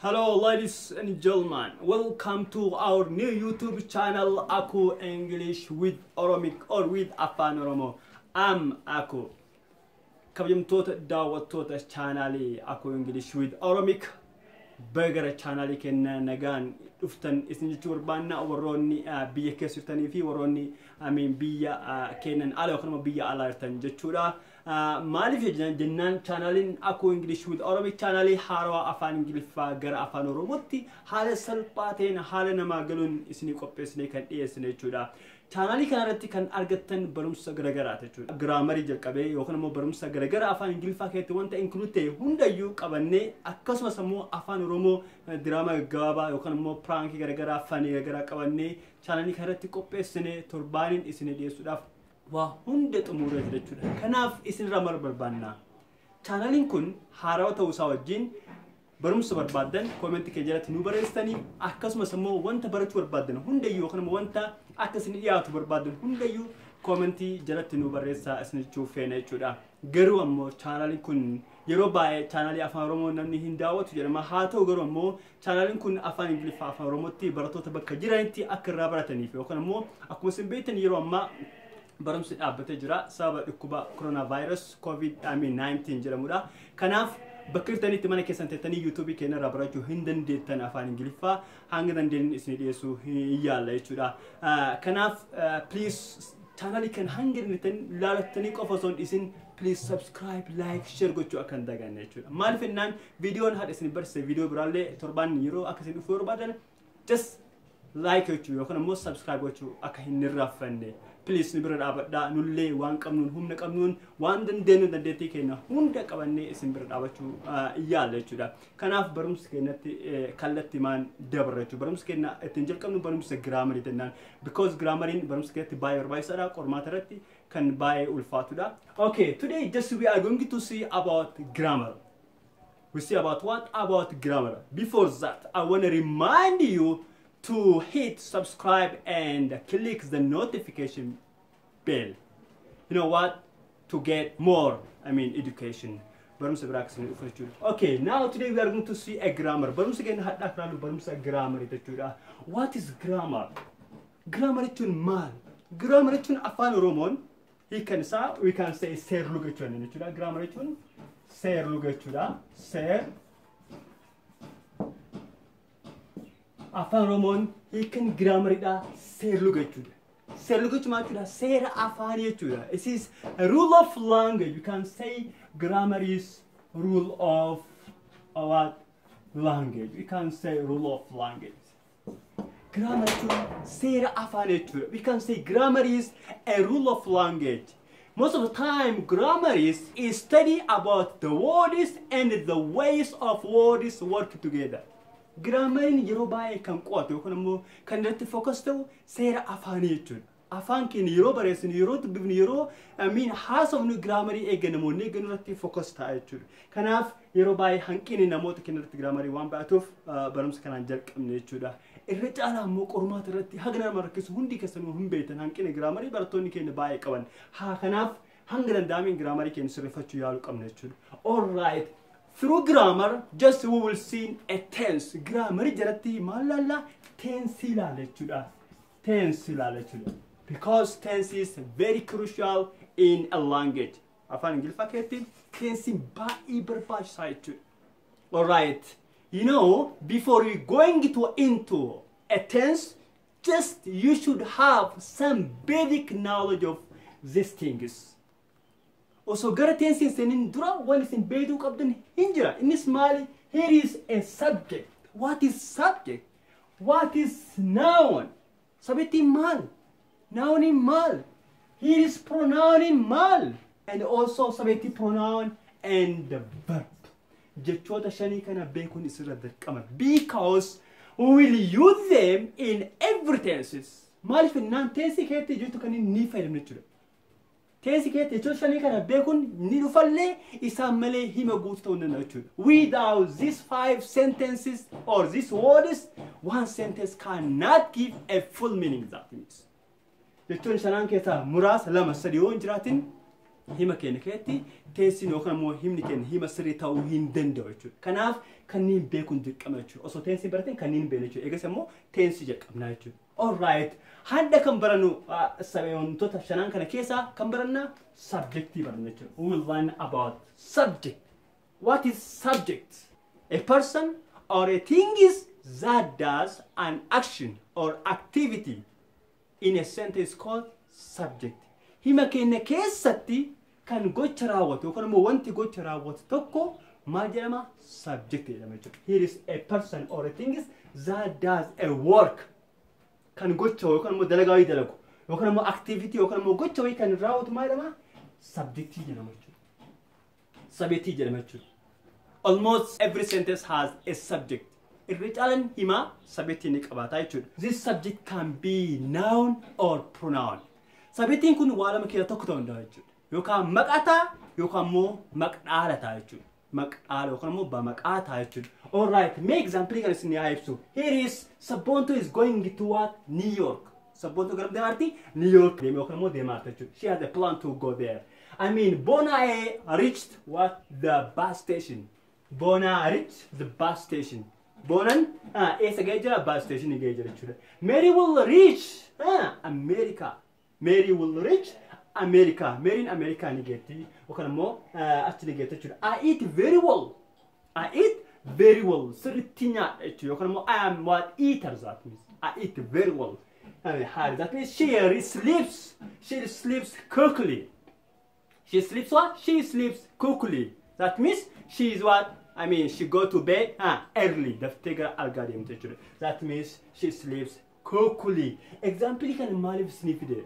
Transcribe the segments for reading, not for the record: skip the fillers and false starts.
Hello ladies and gentlemen, welcome to our new YouTube channel, Aku English with Oromic or with Afaan Oromo. I'm Aku. Kabajamtoota daawwattoota chaanaalii Aku English with Oromic, bagara chaanaalii keenya nagaan dhuftan isin jechuu barbaanna. Warroonni biyya keessa jirtanii fi warroonni amiin biyya keenyan ala yookaan immoo biyya alaa jirtan jechuudha. Maaliif jennaan, chaanaaliin Aku English with Oromic chaanaalii haarawaa afaan Ingiliffaa gara afaan Oromootti haala salphaa ta'een, haala namaa galuun isinii qopheessinee kan dhiyeessine jechuudha. Chaanaalii kana irratti kan argattan barumsa garagaraati jechuudha. Grammarii jalqabee yookaan immoo barumsa garagaraa afaan Ingiliffaa keessatti wanta include ta'e hundayyuu qabannee, akkasumas immoo afaan Oromoo diraamaa gaggabaabaa yookaan immoo prankii garagaraa, funny garagaraa qabannee chaanaalii kana irratti qopheessinee torbaaniin isinii dhiyeessuudhaaf waa hunda xumuree jira jechuudha. Kanaaf isinirraa maal barbaanna? Chaanaaliin kun haarawaa ta'uu isaa wajjin barumsa barbaaddan commentii kee jalatti nu barreessitanii, akkasumas immoo wanta barachuu barbaaddan hundayyuu yookaan immoo wanta akka isin dhiyaatu barbaaddan hundayyuu commentii jalatti nu barreessaa isin jechuu feena jechuudha. Garuu ammoo chaanaaliin kun yeroo baay'ee chaanaalii afaan Oromoo namni hin daawwatu jedhama. Haa ta'u garuu ammoo chaanaaliin kun afaan Ingiliffaa afaan Oromootti barattoota bakka jiranitti akka irraa barataniif, yookaan immoo akkuma isin beektan yeroo ammaa barumsi dhaabbatee jira sababa dhukkuba corona virus COVID-19 jedhamudha. Kanaaf bakka jirtanitti mana keessan teettanii YouTubeii keenya irraa barachuu hin dandeettan. Afaan Ingiliffaa hanga dandeenye isin dhiyeessuu hin yaalla jechuudha. Kanaaf please, chaanaalii kan hanga dandeettan ilaalattanii qofa osoo hin dhiisin, please subscribe, like, share gochuu akka hin daganne jechuudha. Maaliif jennaan, viidiyoon haadha isin barsiise viidiyoo biraallee torbaan yeroo akka isin dhufuu barbaadan, just like gochuu yookaan immoo subscribe gochuu akka hin irraanfanne. Please nu bira dhaabadhaa. Nullee waan qabnuun, humna qabnuun, waan dandeenyu, dandeettii keenya hunda qabannee isin bira dhaabachuu yaalla jechuudha. Kanaaf barumsa keenyatti kallattimaan dabarra jechuudha. Barumsa keenya ittiin jalqabnu barumsa grammarii jennaan. Because grammariin barumsa keenyatti baay'ee barbaachisaadha. Qormaata irratti kan baay'ee ulfaatudha. Okay, today just we are going to see about grammar. We see about what? About grammar. Before that, I want to remind you to hit subscribe and click the notification bell. You know what? To get more, I mean, education. Barumsa biraa akkasuma dhufu jechuudha. Okay, now today we are going to see a grammar. Barumsa keenya hadhaa ilaalu barumsa grammar jechuudha. What is grammar? Grammar jechuun maal? Grammar jechuun afaan Oromoon hiikan isaa we can say seerluga jechuudha. Grammar jechuun seerluga jechuudha. Seer afaan Oromoon hiikan grammariidha seerluga jechuudha. Seerluga jechuun maal jechuudha? Seera afaanii jechuudha. It is a rule of language. You can say grammar is rule of what? Language. We can say rule of language. Grammar jechuun seera afaanii jechuudha. We can say grammar is a rule of language. Most of the time, grammar is study about the words and the ways of words work together. Grammariin yeroo baay'ee kan qo'atu yookaan immoo kan irratti focus ta'u seera afaanii jechuudha. Afaan keenya yeroo barreessinu, yeroo dubbifnu, yeroo miin haasofnu grammarii eeggan namoonni eeggannu irratti focus ta'a jechuudha. Kanaaf yeroo baay'ee hanqinni namoota keenya irratti grammarii waan baay'atuuf barumsa kanaan jalqabne jechuudha. Irra caalaa immoo qormaata irratti haga nama rakkisu hundi keessanuu hin beektan, hanqina grammarii barattoonni keenya baay'ee qaban. Haa kanaaf hanga danda'ameen grammarii keenya sirreeffachuu yaaluu qabna jechuudha. Alright. Through grammar, just we will see a tense. Grammar jalatti maal laalla? Tense ilaalla jechuudha. Tense ilaalla jechuudha. Because tense is very crucial in a language. Afaan Ingiliffaa keessatti tensiin baay'ee barbaachisaa jechuudha. Alright. Before we going to into a tense, just you should have some basic knowledge of these things. Osoo gara tensiin seeniin dura waan isin beekuu qabdan hin jira. Innis maali? Here is a subject. What is subject? What is noun? Subjectiin maal? Nouniin maal? Here is pronoun maal? And also subject, pronoun and the verb. Jechoota shanii kana beekuun isirra dirqama. Because we will use them in every tenses. Maaliif jennaan, tensii keessatti jechoota kanneen ni fayyadamna jechuudha. Tensii keessatti jechoota shanii kana beekuun ni dhufallee isaan malee hima guutuu ta'uu hin danda'u jechuudha. Without these five sentences or these words, one sentence cannot give a full meaning, that means. Jechoonni shanaan keessaa muraasa, lama, sadi yoo hin jiraatin hima keenya keessatti tensiin yookaan immoo himni keenya hima sirrii ta'uu hin danda'u jechuudha. Kanaaf kanneen beekuun dirqama jechuudha. Osoo tensii barateen kanneen beekna jechuudha. Eegas immoo tensii jalqabnaa jechuudha. Alright. Hanga kan barannu wantoota shanan kana keessaa kan barannaa subjectii baranna jechuudha. We will learn about subject. What is subject? A person or a thing is that does an action or activity in a sentence called subject. Hima keenya keessatti kan gocha raawwatu yookaan immoo wanti gocha raawwatu tokko maal jedhama? Subject jedhama jechuudha. Here is a person or a thing is that does a work. Kan gocha yookaan immoo dalagaa wayii dalagu yookaan immoo activity yookaan immoo gocha wayii kan raawwatu maal jedhama? Subject jedhama jechuudha. Subject jedhama jechuudha. Almost every sentence has a subject. Irri caalaan himaa subject ni qabaata jechuudha. This subject can be noun or pronoun. Subjectiin kun waa lama keessaa tokko ta'uu danda'a jechuudha. Yookaan maqaa ta'a yookaan immoo maqdhaala ta'a jechuudha. Maqdhaala yookaan immoo bamaqaa ta'a jechuudha. Alright, mee example kan isin haa ibsu. Here is Sabonto is going to what? New York. Sabonto gara deemaarti? New York deeme yookaan immoo deemaarti jechuudha. She has a plan to go there. I mean, Bona reached what? The bus station. Bona reached the bus station. Bonan eessa ga'ee jira? Bus station ga'ee jira jechuudha. Mary will reach America. Mary will reach America. Mary'n America ni geetti yookaan immoo achi ni geetti jechuudha. I eat very well. I eat very well. Sirriitti nyaadha jechuudha yookaan immoo I am what eater, that means. I eat very well. I mean, that means she sleeps. She sleeps quickly. She sleeps what? She sleeps quickly. That means she is what? I mean, she go to bed early. Daftee gara algaa deemte jechuudha. That means she sleeps quickly. Example kan maaliif isinii fide?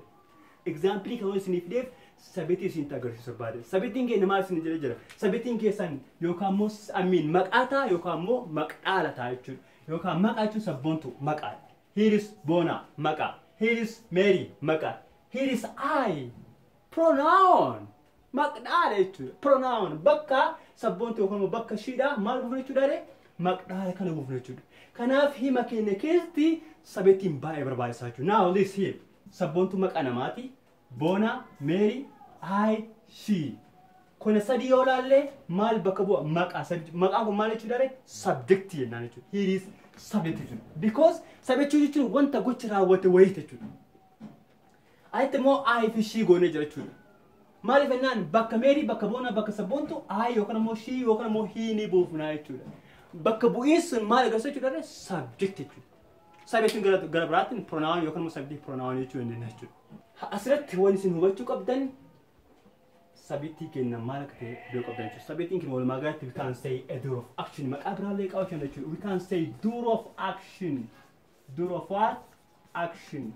Example kan isinii fideef subjectii isin agarsiisu barbaade. Subjectiin keenya maal isin jedhee jira? Subjectiin keessan yookaan immoo, I mean, maqaa ta'a yookaan immoo maqdhaala ta'a jechuudha. Yookaan maqaa jechuun Sabboontu maqaa. Here is Bona maqaa. Here is Mary maqaa. Here is I pronoun. Maqdhaala jechuudha. Pronoun bakka Sabboontu yookaan immoo bakka shiidhaa maal buufna jechuudha ree? Maqdhaala kana buufna jechuudha. Kanaaf hima keenya keessatti subjectiin baay'ee barbaachisaa jechuudha. Now this here. Sabboontu maqaa namaati. Bona, Mary, I, she. Kuna sadii yoo laallee maal bakka bu'a? Maqaa. Maqaan kun maal jechuudha ree? Subject jennaan jechuudha. Here is subject jechuudha. Because subject jechuun wanta gocha raawwate wayii jechuudha. Asitti immoo I fi she goonee jira jechuudha. Maaliif jennaan bakka Mary, bakka Boona, bakka Sabboontu I yookaan immoo she yookaan immoo he ni buufnaa jechuudha. Bakka bu'iin sun maal agarsiisa jechuudha? Subject jechuudha. Subjectiin gara biraatiin pronoun yookaan immoo subject pronoun jechuu dandeenya jechuudha. Asirratti wanti isin hubachuu qabdan subjectii keenya maal akka ta'e beekuu qabdan jechuudha. Subjectiin keenya walumaa galatti we can say a doer of action, maqaa biraallee qabachuu jechuudha. We can say doer of action. Doer of what? Action.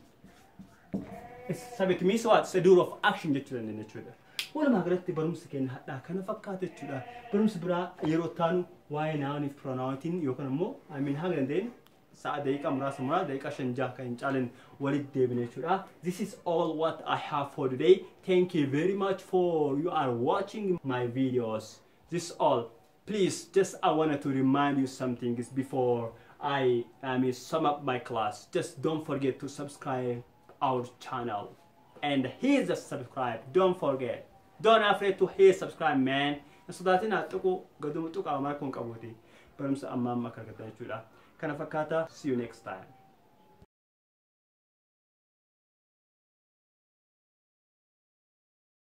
Subject means what? It's a doer of action jechuu dandeenya jechuudha. Walumaa galatti barumsi keenya hadhaa kana fakkaata jechuudha. Barumsi biraa yeroo taanu waa'ee nounii fi pronounitiin yookaan immoo, I mean, haga dandeenye sa'a daqiiqaa muraasa muraasa daqiiqaa 5-6 kan hin caalin walitti deebine jechuudha. This is all what I have for today. Thank you very much for you are watching my videos. This is all. Please, just I wanted to remind you something before I mean, sum up my class. Just don't forget to subscribe our channel and hit the subscribe. Don't forget. Don't afraid to hit subscribe, man. Sodaatiin tuquu gaduma tuqaa maal kun qabuuti. Barumsa ammaa amma akka argatan jechuudha. Kana fakkaata. See you next time.